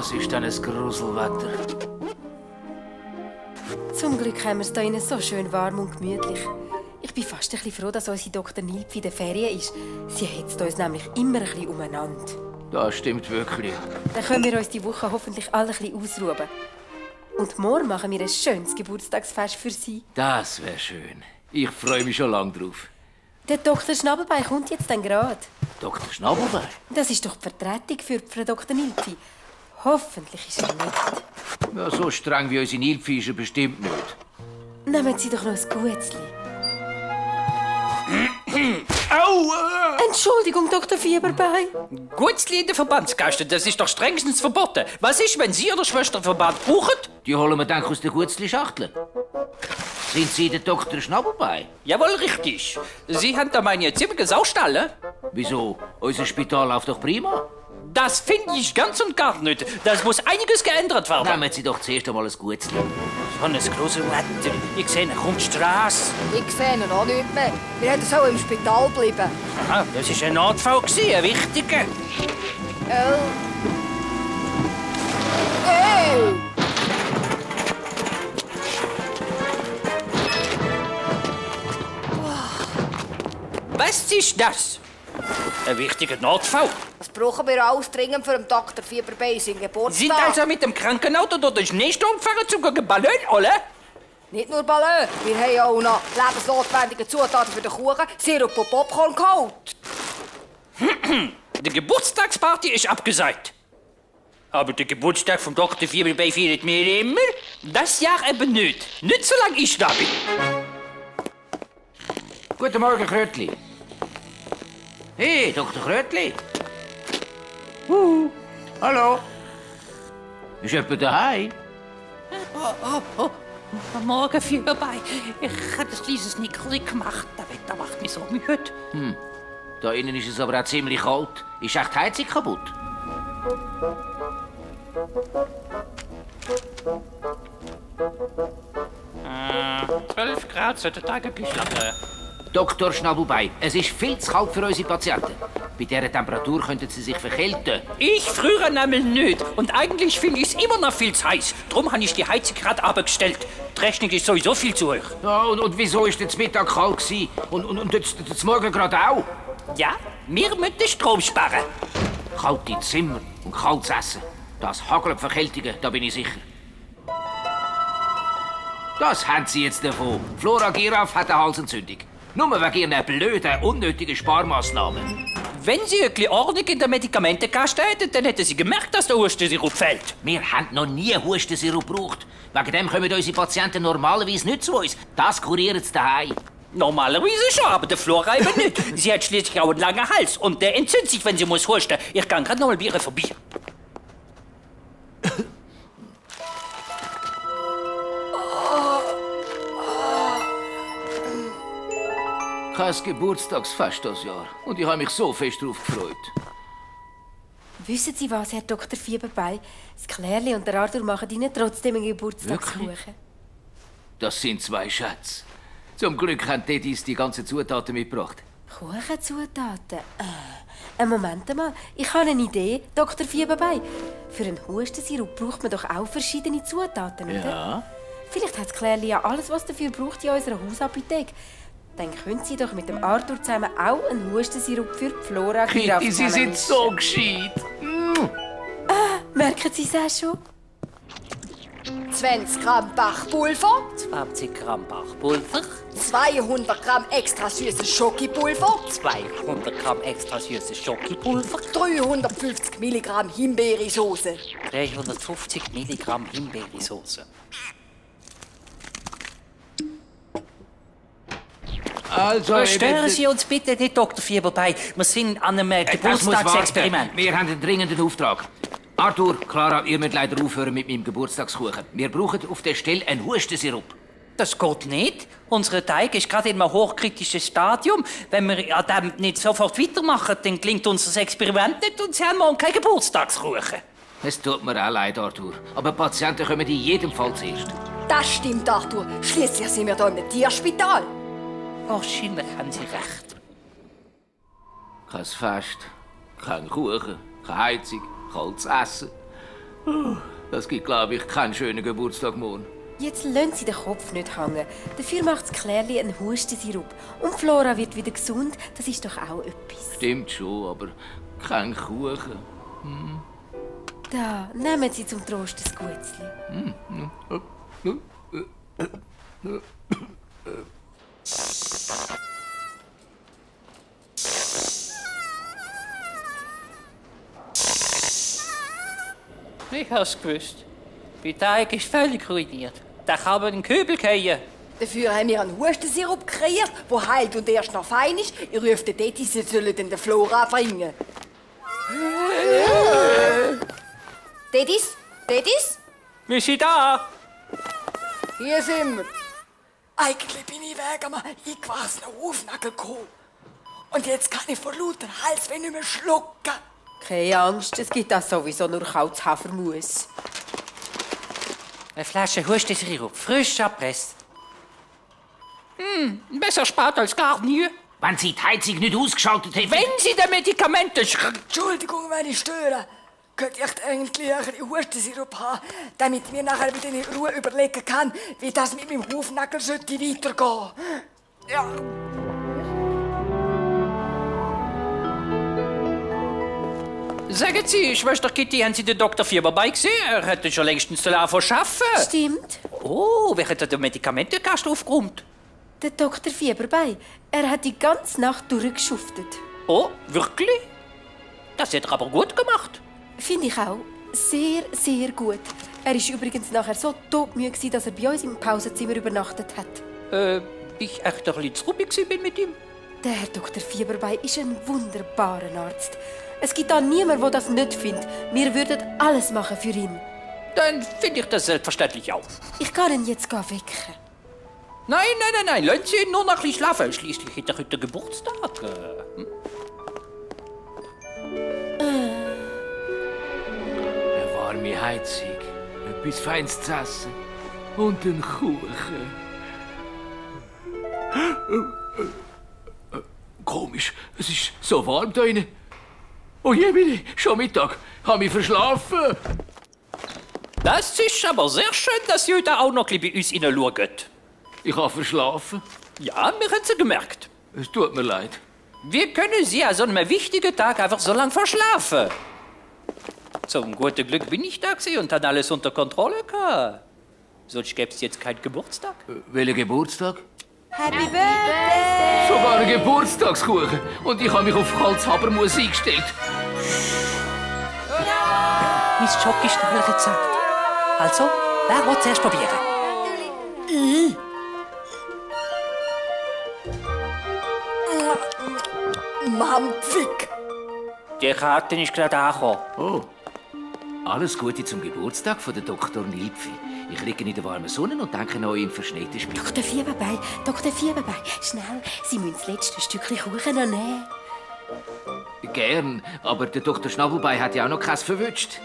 Das ist dann ein Gruselwetter. Zum Glück haben wir es hier innen so schön warm und gemütlich. Ich bin fast ein bisschen froh, dass unsere Dr. Nilpfi in der Ferien ist. Sie hetzt uns nämlich immer ein bisschen umeinander. Das stimmt wirklich. Dann können wir uns die Woche hoffentlich alle ein bisschen ausruhen. Und morgen machen wir ein schönes Geburtstagsfest für sie. Das wäre schön. Ich freue mich schon lange drauf. Der Dr. Schnabelbein kommt jetzt dann gerade. Dr. Schnabelbein? Das ist doch die Vertretung für Frau Dr. Nilpfi. Hoffentlich ist er nicht. Ja, so streng wie unsere Nilpfi ist er bestimmt nicht. Nehmen Sie doch noch ein Gutzli. Aua! Entschuldigung, Dr. Fieberbein. Gutzli in der Verbandskaste, das ist doch strengstens verboten. Was ist, wenn Sie oder Schwester Verband brauchen? Die holen wir dann aus der Gutzli-Schachtel. Sind Sie der Dr. Schnabelbein? Jawohl, richtig. Sie haben da meine ziemliche Saustalle. Wieso? Unser Spital läuft doch prima. Das finde ich ganz und gar nicht. Das muss einiges geändert werden. Nehmen Sie doch zuerst einmal ein Gutzli. So ein grosses Wetter. Ich sehe, er kommt die Strasse. Ich sehe ihn auch nicht mehr. Wir hätten so im Spital bleiben. Aha, das war ein Notfall, ein wichtiger. Hey! Was ist das? Ein wichtiger Notfall. Das brauchen wir alles dringend für den Dr. Fieberbein seinen Geburtstag. Sind also mit dem Krankenauto durch den Schneesturm gefahren, zum Ballon holen? Nicht nur Ballon, wir haben auch noch lebensnotwendige Zutaten für den Kuchen, Sirup und Popcorn geholt. Die Geburtstagsparty ist abgesagt. Aber der Geburtstag vom Dr. Fieberbein feiert wir immer. Das Jahr eben nicht. Nicht solange ich da bin. Guten Morgen, Krötli. Hey, Dr. Krötli. Hallo. Ist jemand daheim? Morgen Fieberbein. Ich habe ein kleines Nickerli gemacht. Das Wetter macht mich so müde. Da innen ist es aber auch ziemlich kalt. Ist echt die Heizung kaputt? 12 Grad sollte eigentlich lange. Dr. Schnabelbein, es ist viel zu kalt für unsere Patienten. Bei dieser Temperatur könnten sie sich verkälten. Ich friere nämlich nicht. Und eigentlich finde ich es immer noch viel zu heiß. Darum habe ich die Heizung gerade abgestellt. Die Rechnung ist sowieso viel zu hoch. Ja, und wieso war jetzt Mittag kalt gewesen? Und jetzt Morgen gerade auch? Ja, wir müssen den Strom sparen. Kalte Zimmer und kaltes Essen. Das hagelt Verkältungen, da bin ich sicher. Das haben Sie jetzt davon. Flora Giraffe hat eine Halsentzündung. Nur wegen Ihren blöden, unnötigen Sparmaßnahmen. Wenn Sie ein bisschen Ordnung in der Medikamentenkaste hätten, dann hätten Sie gemerkt, dass der Hustensirup fehlt. Wir haben noch nie Hustensirup gebraucht. Wegen dem kommen unsere Patienten normalerweise nicht zu uns. Das kurieren sie daheim. Normalerweise schon, aber der Flora eben nicht. Sie hat schließlich auch einen langen Hals und der entzündet sich, wenn sie muss husten. Ich kann gerade noch mal bei ihr vorbei. Kein Geburtstagsfest das Jahr. Und ich habe mich so fest darauf gefreut. Wissen Sie was, Herr Dr. Fieberbein? Das Klärli und der Arthur machen Ihnen trotzdem einen Geburtstagskuchen. Wirklich? Das sind zwei Schätze. Zum Glück haben Teddys die ganzen Zutaten mitgebracht. Kuchenzutaten? Moment mal, ich habe eine Idee, Dr. Fieberbein. Für einen Hustensirup braucht man doch auch verschiedene Zutaten, oder? Ja. Vielleicht hat das Klärli ja alles, was dafür braucht in unserer Hausapotheke. Dann können Sie doch mit dem Arthur zusammen auch einen Hustensirup für die Flora Giraffe Kitty, Sie sind so gescheit. Merken Sie es auch schon? 20 Gramm Bachpulver, 20 Gramm Bachpulver, 200 Gramm extra süßes Schokipulver, 200 Gramm extra süßes Schokipulver, 350 Milligramm Himbeersoße. 350 Milligramm Himbeersoße. Also, Stören Sie uns bitte nicht, Dr. Fieberbein. Wir sind an einem Geburtstagsexperiment. Wir haben einen dringenden Auftrag. Arthur, Clara, ihr müsst leider aufhören mit meinem Geburtstagskuchen. Wir brauchen auf der Stelle einen Hustensirup. Das geht nicht. Unser Teig ist gerade in einem hochkritischen Stadium. Wenn wir an dem nicht sofort weitermachen, dann gelingt unser Experiment nicht und Sie haben morgen keinen Geburtstagskuchen. Es tut mir auch leid, Arthur. Aber Patienten kommen in jedem Fall zuerst. Das stimmt, Arthur. Schließlich sind wir hier im Tierspital. Wahrscheinlich haben Sie recht. Kein Fest, kein Kuchen, keine Heizung, kaltes Essen. Das gibt, glaube ich, keinen schönen Geburtstag morgen. Jetzt lassen Sie den Kopf nicht hängen. Dafür macht das Klärli einen Hustensirup. Und Flora wird wieder gesund. Das ist doch auch etwas. Stimmt schon, aber kein Kuchen. Da, nehmen Sie zum Trost ein Gutzli. Ich hab's gewusst. Der Teig ist völlig ruiniert. Der kann aber in den Kübel fallen. Dafür haben wir einen Hustensirup kreiert, der heilt und erst noch fein ist. Ich rufe den Teti, sie sollen den Flora bringen. Tetis? Tetis? Wir sind da. Hier sind wir. Eigentlich bin ich wegen einem eingewachsenen Hufnagel gekommen. Und jetzt kann ich vor lauter Hals nicht mehr schlucken. Keine Angst, es gibt das sowieso nur kaltes Hafermus. Eine Flasche Hustensirup, frisch erpresst. Besser spart als gar nie. Wenn Sie die Heizung nicht ausgeschaltet hätten... Wenn Sie die Medikamente Entschuldigung, wenn ich störe. Könnte ich eigentlich ein bisschen Hustensirup haben, damit ich mir nachher wieder in Ruhe überlegen kann, wie das mit meinem Hufnagel sollte weitergehen. Ja. Sagen Sie, Schwester Kitty, haben Sie den Dr. Fieberbei gesehen? Er hätte schon längstens arbeiten. Stimmt. Oh, wer hat den Medikamentenkasten aufgeräumt? Der Dr. Fieberbei. Er hat die ganze Nacht durchgeschuftet. Oh, wirklich? Das hat er aber gut gemacht. Finde ich auch. Sehr, sehr gut. Er war übrigens nachher so todmüde, dass er bei uns im Pausenzimmer übernachtet hat. Ich echt ein bisschen zu ruhig bin mit ihm. Der Herr Dr. Fieberbei ist ein wunderbarer Arzt. Es gibt da niemanden, der das nicht findet. Wir würden alles machen für ihn. Dann finde ich das selbstverständlich auch. Ich kann ihn jetzt wecken. Nein. Lassen Sie ihn nur noch ein bisschen schlafen. Schließlich hat er heute Geburtstag. Eine warme Heizung, etwas Feines zu essen und einen Kuchen. Komisch, es ist so warm da drinnen. Oh je, bitte, schon Mittag. Hab mich verschlafen. Das ist aber sehr schön, dass Sie heute auch noch ein bisschen bei uns hineinschauen. Ich habe verschlafen. Ja, wir haben es gemerkt. Es tut mir leid. Wir können Sie an so einem wichtigen Tag einfach so lange verschlafen. Zum guten Glück bin ich da gewesen und habe alles unter Kontrolle gehabt. Sonst gäbe es jetzt keinen Geburtstag. Welcher Geburtstag? Happy Birthday! Sogar ein Geburtstagskuchen. Und ich habe mich auf kaltes Habermus eingestellt. Mein Schock ist schneller gesagt. Also, wer will zuerst probieren? Mampfig. Die Karte ist gerade angekommen. Oh. Alles Gute zum Geburtstag von der Dr. Nilpfi. Ich liege in der warmen Sonne und denke noch im verschneiten Spiel. Dr. Fieberbei, schnell, Sie müssen das letzte Stückchen Kuchen noch nehmen. Gern, aber der Dr. Schnabelbein hat ja auch noch keins verwünscht.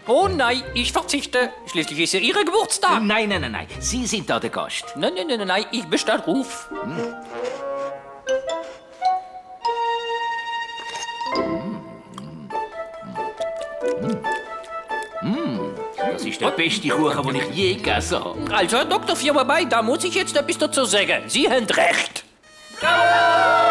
Oh nein, ich verzichte. Schließlich ist ja Ihr Geburtstag. Nein. Sie sind da der Gast. Nein, ich bestehe drauf. Das ist der beste Kuchen, den ich je gegessen habe. Also, Herr Dr. Fieberbei, da muss ich jetzt etwas dazu sagen. Sie haben recht. Bravo!